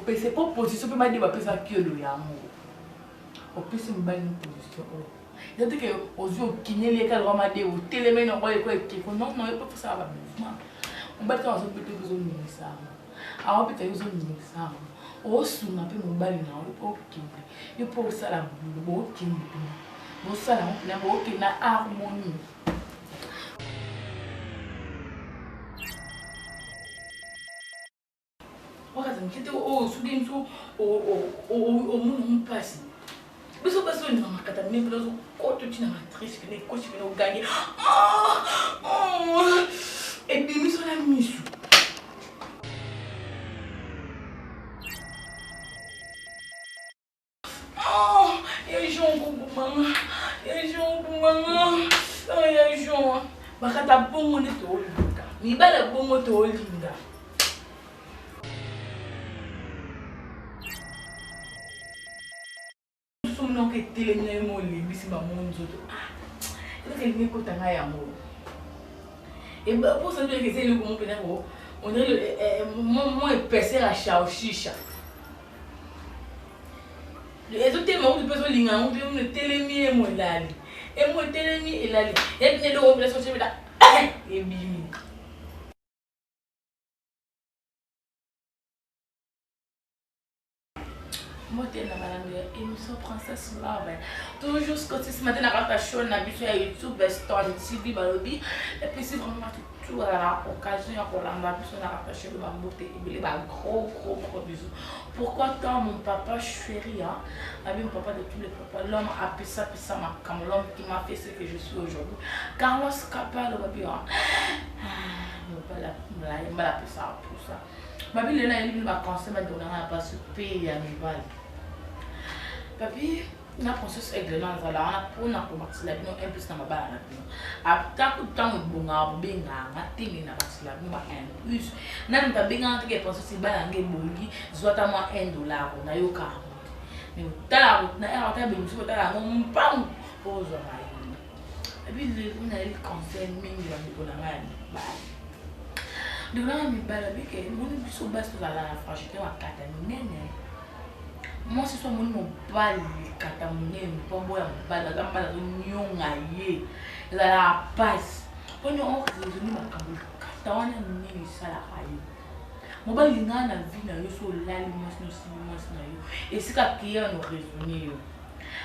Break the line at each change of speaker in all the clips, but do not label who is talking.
Opesi mpo position mpe made bapesa kiolo yango. Opesi mobali no position oyo. Eza te ke ozwi okinyeli ye kaka made otelemeli na oyo ekoya ekeko. Non non, yo mpe osala ba mouvement. Mobali ntango azobeta yo ozoningisa yango. Aobeta yo ozoningisa yango. Osunga mpe mobali na yo mpo okende. Yo mpe osala boulot, bookende mpe. Bosala yango mpenza bookende na harmonie. Wakati moke te oyo soki mosu omona mpasi biso basi oyo na makata minene mpena ozokota oti na matrice pena ekoti pena ogangi ebimiso na misu. Oh, ya Jean okobomanga, ya Jean okobomanga, oh, ya Jean. Bakata bongo nde tolinga, mibala bongo tolinga. Somonoko etelemi na yo mo olembisi bango nzoto. Ah, eloko elingi ekota ngai yango. Eposa nde eza eloko mo mpenza ko on dirait mwa épaisseur ya shaoshisha. Ezotelema kutu mpe ezolinga yango te mona etelemi emo elali emo etelemi elali yebi eloko mpena soki ebela ebimi. Mbote na balandi ya émission Princesse Love. Toujours scotché ce matin na kati ya show na biso ya YouTube Stone TV balobi epesi vraiment bato tout na occasion ya kolanda biso na kati ya show ba mbote ebele ba gros gros gros bisous. Pourquoi tant mon papa chéri hein? Abi mon papa de tous les papas, l'homme a pesa pesa makambo, l'homme qui m'a fait ce que je suis aujourd'hui. Carlos Capalo babi hein. Ah, mbala pesa pusa. Babi lelo nayebi bino ba conseil bandeko na ngai ya basi mpe ya mibali. Papi na Princesse Aigle na nzala wana mpona kobakisela bino un plus na mabala na bino. Ata ntango ebongaka bobengaka nga te me nabakisela bino ba un plus. Nani moto abengaka te ke Princesse libala yango ebongi zwa ata mwa un dollar nayoka yango te. Mais otala na heure ata bemisu otala yango mpangu mpo ozwa mayele. Epuis lelo nayebi conseil mingi bandeko na ngai ya mibali. Ndeko na ngai mibali abike moni biso basi tozala na fragilité makata minene. Mwasi so amoni mobali likata monene mpo aboya mobali aza mobali azonyonga ye ezalaka mpasi mponi oraisonne makambo likata wana minene esalaka yo. Mobali lingana na vie na yo so olali mwasi na osimbi mwasi na yo esika akeya na oraisonne yo.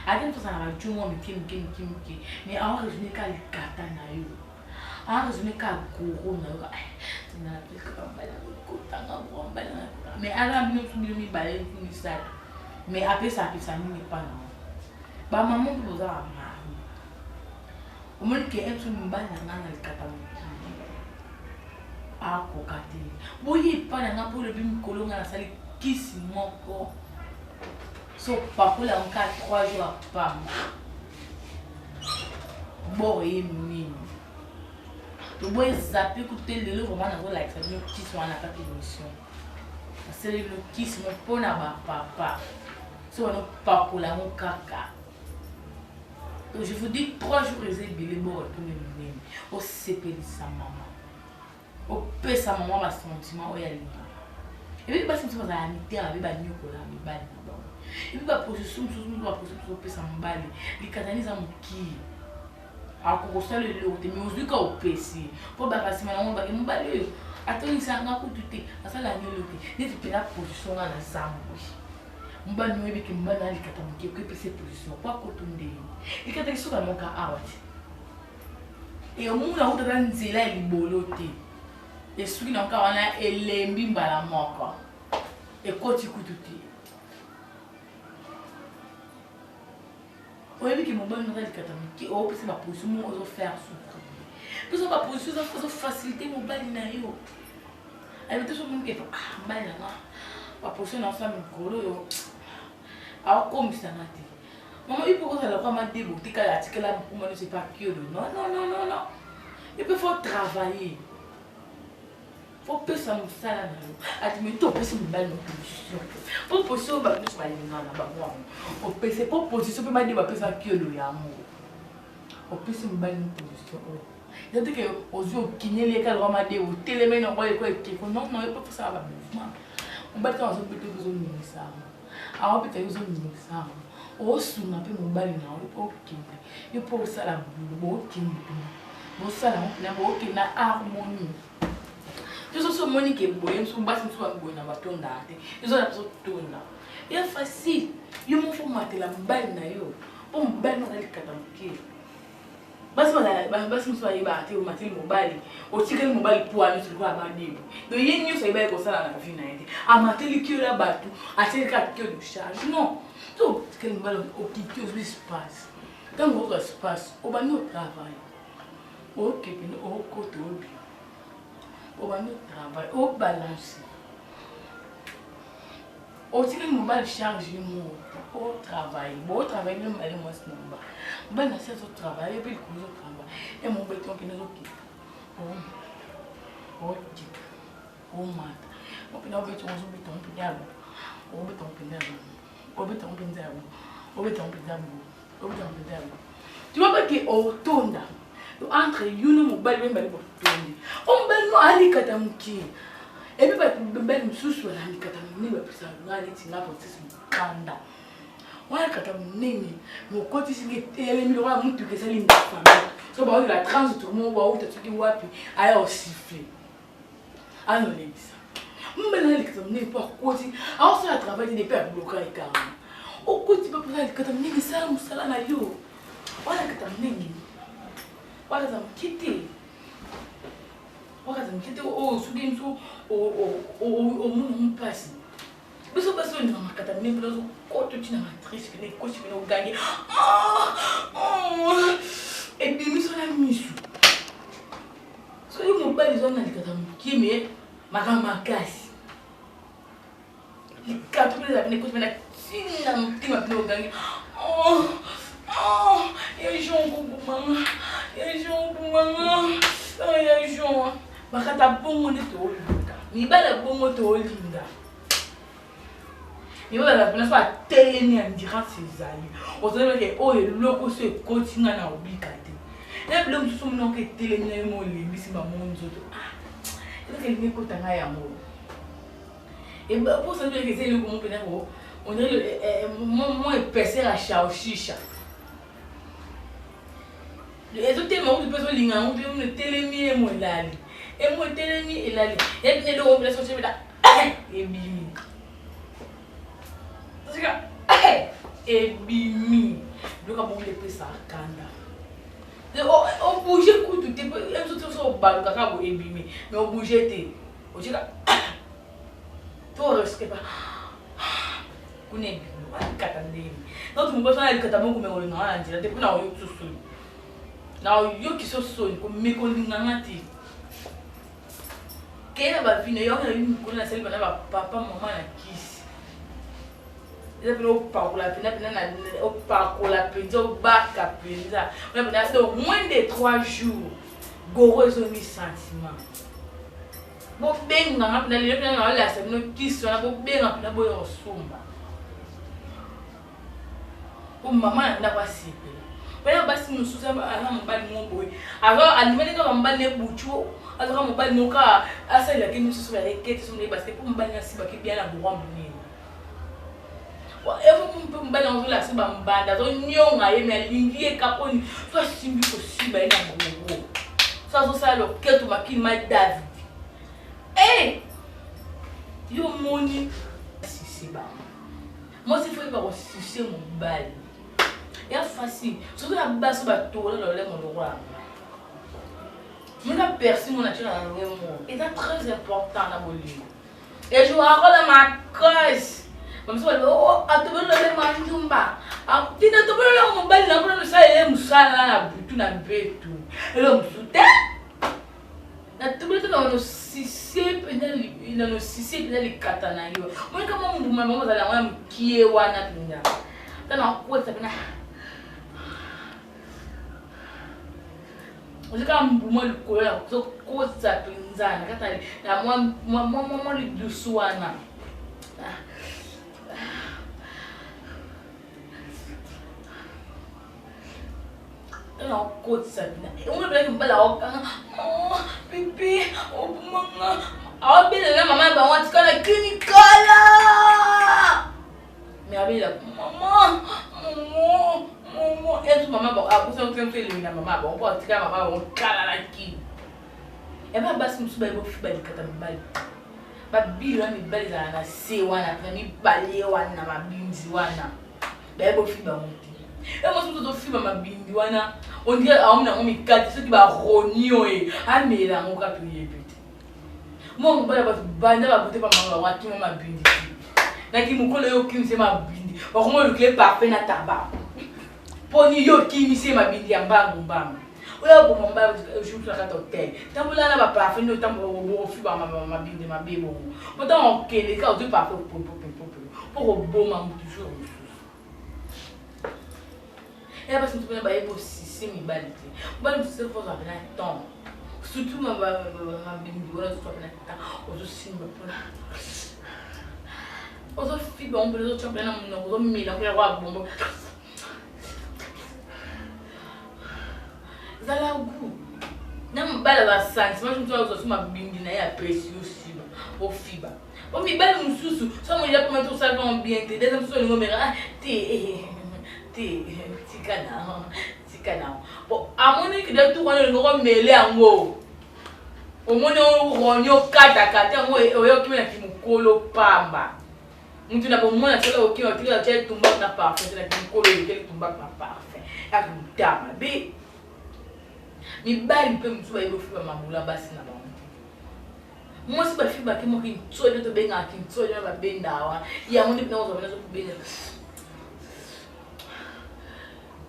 Ata moto azala na bajo mwa mike mike mike mike mais aoraisonne kaka likata na yo. Aoraisonne kaka goro na yo mais aza bino bino mibale misato mais apesapesa nini epa na yo. Bamama mpe boza bamari omoni ke mso mobali na ngai na likata mokili akoka te boye epa na ngai mpo olobi mikolo ngai nasali kisi moko so pakola yango kaka 3 jours apamba bor ye minene toboyi zape kutu te lelo vraiment nazolakisa bino kisi wana na kati émission nasaleli bino kisi mo mpona bapapa so banopakola yango kaka. Donc je vous dis 3 jours eza ebele bor ekomi monene osepelisa mama opesa mama basentiment oyo alingaka. Epuis basi mosusu bazala na mitema mabe banyokola mibali na bango. Epuis baposition mosusu mosusu baposition mosusu opesa mobali likatani eza mokie akokosala eloko te mais ozwi ka opesi mpo baka nsima nango bake mobali oyo atonisaka nga kutu te asalaka nga eloko te neti mpena position nga na zambwe mobali no oyebiki mobali na likata moke okepesa position po akoto ndenge likata lisuka moka awa te emona kuta ata nzela ya libolo te esuki na kaka wana elembi mbala moko ekoti kutu te. Oyebi ke mobali naza likata moke opesa baposition moko ozofaire souffrir pesa baposition ozofacilité mobali na yo ayebi te soki moke ah mobali na nga baposition na osala mikolo oyo aokomisanga te. Mama yo mpe kozala kwa madebo tikala atikala mokuma nyonso epa kiolo. Non non non non non, yo mpe faut travailler, faut pesa mosala na yo. Ati to opesi mobali na position mpo position oyo bato nyonso balingaka na bango yango opesi mpo position mpe madebo apesa kiolo yango opesi mobali na position oyo eza te ke ozwi okinyeli ye kaka madebo otelemeli na oyo ekoya ekeko. Non non, yo mpe osala ba mouvement. Mobali ntango azobeta yo ozoningisa yango, aobeta yo ozoningisa yango, osunga mpe mobali na yo mpo okende yo mpo osala bulu, bookende mpenza bosala yango mpenza, bookende na harmonie. Biso so omoni ke boye mosusu basi mosusu baboye na batondaka te, ezala biso tonda ya facile. Yo moko omatela mobali na yo mpo mobali no aza likata moke. Basi basi mosusu bayebaka te, omateli mobali, otikali mobali poa nyonso lokola madebu. Donc ye nyonso ayebaki kosala na vie na ye te, amateli kilo ya bato, atieli kaka kilo de charge. Non, so otikali mobali, okiti, ozwi space. Ntango ozwa space, obandi otravaille, okepene, okota, obima, obandi otravaille, obalance, otikali mobali charge ye moko, otravaille, botravaille bino mibale, mwasi na mobali. Mobali na se azotravaille, yo mpe likolo ozotravaille, ye mobeti mpena ozokita, okita, omata mpena, obeti, ozobeta mpena ya bo, obeta mpena ya bo, obeta mpenza ya bo, obeta mpenza bo, obeta mpenza ya bo. Tu vois pas que otonda entre yo na mobali, oyo mibale botondi, o mobali no alikata mokie. Epi bato mibali mosusu bana likata monene, bapesaka nga neti nga princesse mokanda wana kata monene, mokotisi nge etelemi lokola motuka esali famille. So baoyola transit moko bauta soki wapi, aya osiffle, anolebisa mobali na likata monene mpo akoti, aosala travail te depuis abloka ekarama. Okoti mpe mpoza likata monene, sala mosala na yo. Wana likata monene, wana aza moke te, wana aza moke te. Oyo soki mosu omona mpasi, biso basi oyo makata minene mpona ozokota oti na matrice pene, ekoti pene, ogangi, ebimiso na misu. Soki mobali eza na likata mokie me makambo makasi, likata pene eza pene, ekoti pene ntina motema pene, ogangi, ya Jean kobomanga, ya Jean kobomanga, ya Jean. Bakata bongo nde toolinga mibali ya bongo, toolinga mibali bazala mpena so atelemi, endurance ezali. Ozali ke oyo eloko so ekoti nga na obika te. Na bilo mosusu monoko etelemi na yo, mo olembisi bamo nzoto, eloko elingi ekota ngai yango mposa nde eza eloko mo mpena ko on dirait mwa épaisseur ya shaoshisha ezotelema kutu mpe ezolinga yango te. Mono etelemi, emo elali, emo etelemi, elali, yebi eloko mpena so mpena ebimi, ebimi. Biloko bongo epesaka kanda. Obouge kutu te, so so obaluka kaka bo ebimi, mais obouge te, otika to risque pa kuna ebimi. Alikata ndenge donc mobali wana alikata moko komeka olinganga na nzela te, mpona oyoki so soni, na oyoki so soni komeka olinganga te. Keye na bavino yo na mikolo nasali bana bapapa mama na kisi, eza mpena opakola mpena mpena, opakola mpenza, obaka mpenza wana mpena. Donc moins de 3 jours, goro ezongi sentiment. Bobenganga mpena lelo mpena naolakisa bino kisi wana, bobenga mpena, boya kosomba po mama na ndako asepela. Mpena basi mosusu aza mobali moko boye, andimaki kaka mobali ne butu, azaka mobali moko kaka asalelaki mosusu barekete so nde basi, po mobali nasibaki bia na borwa monene mpe mobali yango azolakisa bambanda, azonyonga ye, me alingi ye kaponi so asimbi kosiba ye na goro, so azosala loketo makili ma David. E yo moni sisi bango, mwasi fo yeba kosuse mobali ya facile, soki na basi batola lolemo lokola mona persi mona tia na lolemo, eza très important na bolingo. Ejouaka role makasi. Bamosusu balobi, o atobeli lolemo ya ndumba, tina tobeli lolemo mobali na mpona nosalele mosala na butu na mbetu. Eloko mosusu te, natobeli te na mpenza, na nosise mpenza likata na yo. Monika mwa mbuma bango bazala yango ya mokie wana mpenza, ta na okwesa mpena, ozi kaka mbuma likolo ya kokosa mpenza na kati na mwa lidusu wana. Nakotisa bina omona bilaki mobali aokanga pipi obomanga. Aobelela mama ya bango atika na kini kala. Mais abelela mama, mama, mama. Ezo mama bango abusa mpe elengi na mama bango mpo atika mama bango kala na kini. Ya basi mosusu bayebi ofiba likata mibali. Babilo ya mibali ezala na se wana na mibale wana mabindi wana. Bayebi ofiba yango te. Ya mwasi mosusu azofiba mabindi wana on dirait aomona yango mikate soki baronio ye amela yango kaka toyebi te. Mwa mobali bato banda babote bamama bango akima mabindi te. Naki mokolo yo okimisi mabindi bakoma olukile parfum na tabac. Poni yo okimisi ye mabindi ya mbangu mbangu. Oyo aboma mobali jour na kati hotel. Tambola na ba parfum nde otambola ofiba mabindi mabe bongo. Po ntango okende kaka ozwi parfum popopopopo po koboma motu jour mosusu. Ya basi mosusu mpena bayebi osise mibali te. Mobali mosusu fo ozwa mpena temps. Surtout mabindi wana ozozwa mpena temps ozosimba mpona ozofiba ngo mpena ozotya mpena na monoko ozomela mpena kwa bombo. Zala goût. Na mobali aza sentiment mosusu azwa so mabindi na ye apesi yo siba ofiba. Po mibali mosusu so amoni ya poma tosala bango bien te deuxième mosusu olingo omeka ah te te tika na tika na po amoni kida tu wana olingo komele yango omoni oroni okatakata yango oyoki na kimokolo pamba. Mutu na bomona tika okima tika tia tumbaku na parfum na kimokolo elekeli tumbaku na parfum ya motama mabe. Mibali mpe mosusu bayebi ofiba mabula basi na bango te. Mwasi bafibaki moko kintsoli nde tobengaka kintsoli wana babenda wana yango nde mpena ozwa mpena ozokobenda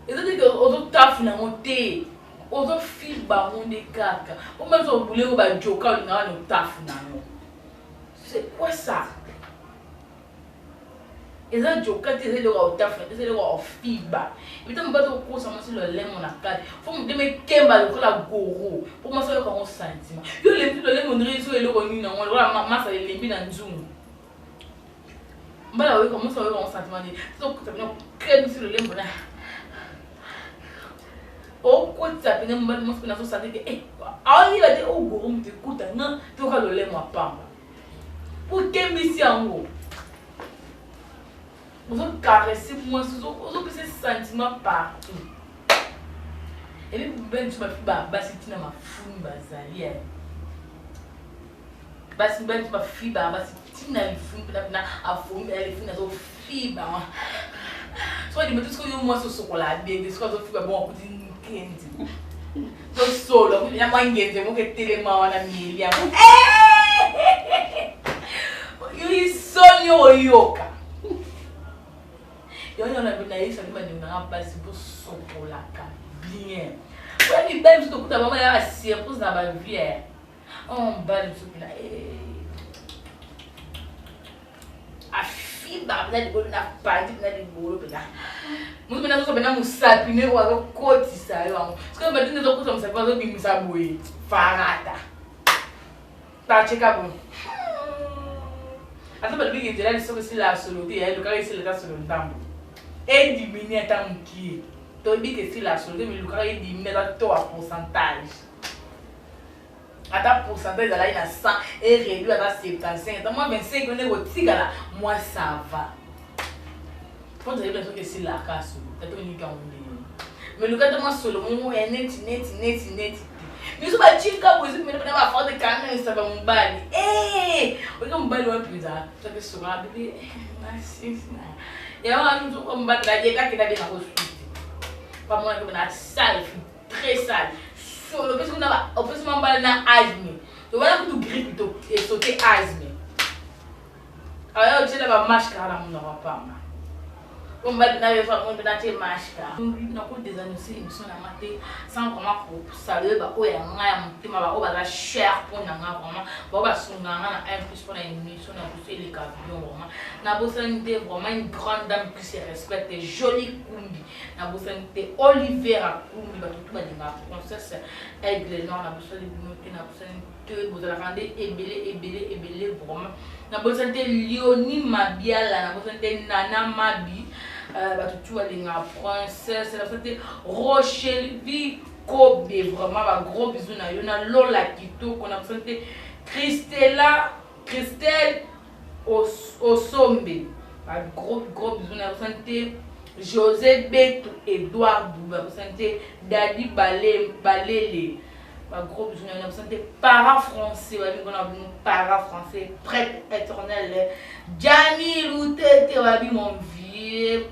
eza te ke ozotafuna yango te ozofiba yango nde kaka omasi obule ngo bajoka olingaka wana otafuna yango. C'est quoi ça? Eza joka te, eza eloko ya kotafuna te, eza eloko ya kofiba. Ebita mobali okosa mwasi lolemo na kati. Fo motema ekemba lokola goro. Po mwasi ayoka yango sentiment. Yo olembi lolemo ondire so eloko nini yango lokola masa elembi na nzungu. Mbala oyoka mwasi ayoka yango sentiment nini? Soki okota pena okebisi lolemo na okotisa pena mobali mwasi pena azosanti ke eh, aoyeba te ogoro moto ekuta nga toyoka lolemo ya pamba. Okembisi yango ozocaresse mwasi ozopesa sentiment partout. Ebi mibali mosusu bafi basi ntina mafuni bazali ya basi mibali mosusu bafi basi ntina lifuni mpena mpena afumi mpena lifuni azofiba soki ndima te soki yo mwasi osokola abende soki azofiba bongo akuti nkendi tosolo ya mwa ngenze moko etelema wana mieli yango soni oyoka yango nayebisa bino bandeko nanga basi bosokolaka bien oya mibali mosusu tokuta bango ya basurprise na bavie mobali mosusu mpena afiba mpena libolo na pandi mpena libolo mpena moto mpena azosa mpena mosapi ne oyo azokotisa yo yango soki batindi azokotisa mosapi azobimisa boye farata tacheka boye ata balobiki nzela lisoko esila ya solo te ya elukaka esila ata solo ndambo edimini ata mokie toyebi ke esila ya solo te mais elukaka edimini ata to ya pourcentage ata pourcentage ezalaki na 100 e réduit ata 75 ata mwa 25 nde kotikala mwa ça va mpo toyebi na soki esilaka solo tata olingi yango ndenge mais luka ata mwa solo moko ya neti neti neti neti te miso batika boye soki mene ba forte kanisa ba mobali eh oyoka mobali wana mpenza soki soka bebe yango wana nzoka mobali bayekaki na bena kosuki bamonaki na sale très sale solo opesi kuna ba opesi mambala na asthme to wana kutu grippe to esote asthme aya otiela ba masque kaka na monoko ya pamba po mobali na yo fa mpe natie masque nako désannoncer émission na nga te sans vraiment kosalue baoyo ya nga ya motema baoyo baza cher mpo na nga vraiment baoyo basunga nga na un plus mpo na émission na biso eleka bien vraiment nabosani te vraiment une grande dame qui se respecte jolie kumbi nabosani te Oliver Kumbi bato tu balingaka princesse aigle noir nabosani bino te nabosani te bozalaka nde ebele ebele ebele vraiment nabosani te Leonie Mabiala nabosani te Nana Mabi bato tu balingaka princesse nabosani te Rochelle Kobe vraiment ba gros bisous na yo na Lola Kitoko nabosani te. Christella Christelle Osombe ba gros gros bisous na bosani te José Betu Edouard ba bosani te Dadi Bale Balele ba gros bisous na bosani te para français ba bingo na bino para français prêtre éternel Gianni Lutete ba bi mon vieux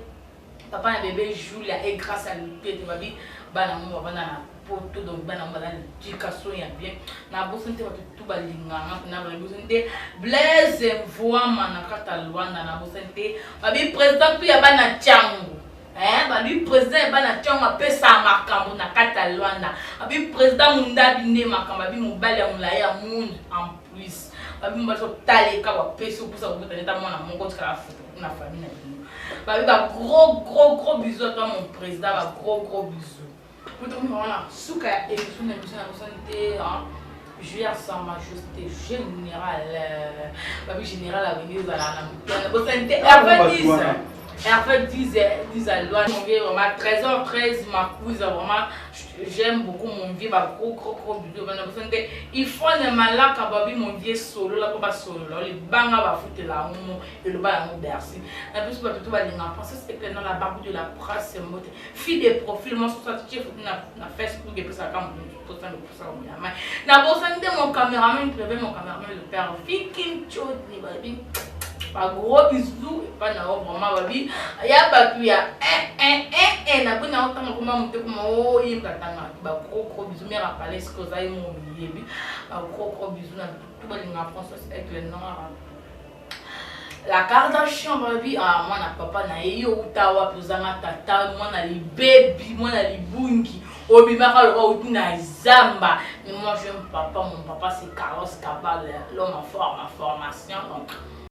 papa na bebe Julia et grâce à Lutete babi bana ngo bavanda na poto donc bana ngo baza na éducation ya bien na bosani te bato tu balinganga mpena bosani te Blaise Mvuama na kati ya Luanda na bosani te babi président tu ya bana Tshangu Eh, babi président ya bana Tshangu apesa makambo na kati ya Luanda babi président Mundabi nde makambo babi mobali ya molai ya monde en plus babi mobali so taleka bapesi opusa kobota neta mwana moko tikala foto na famille na bino babi ba gros gros gros bisous à toi mon président ba gros gros bisous kutu wana suka ya émission na biso na bosani te Julia sa majesté général babi général awenge ezala na motana bosani te Hervé 10 Hervé 10 10 à loin mon vieux vraiment 13h13 Makuza vraiment j'aime beaucoup mon vieux ba gros gros gros bisous bana bosani te il faut ne malaka babi mon vieux solo la ko ba solo libanga ba futela yango eloba yango Bercy na biso bato to balinga princesse Eclair dans la barbe de la presse mbote fille de profil moi sosa tie photo na, na Facebook epesaka moto tosala kopesaka moyama na bosani nde mon cameraman privé mon cameraman le père Fikin Chodni babi ba gros bisous epa na yo vraiment babi ya bato ya 1 1 1 1 na bino otanga koma moto koma oyemba tanga ba gros gros bisous mère apale soki oza ye mo miyebi ba gros gros bisous na tout balinga François Aigle Noir la Kardashian balobi ah, mwana papa na ye yo uta wapi ozanga tata mwana libebi mwana libungi obimaka lokola uti na zamba. Mais moi, j'aime papa, mon papa, c'est Carlos Cabal, l'homme en forme, ma formation. Donc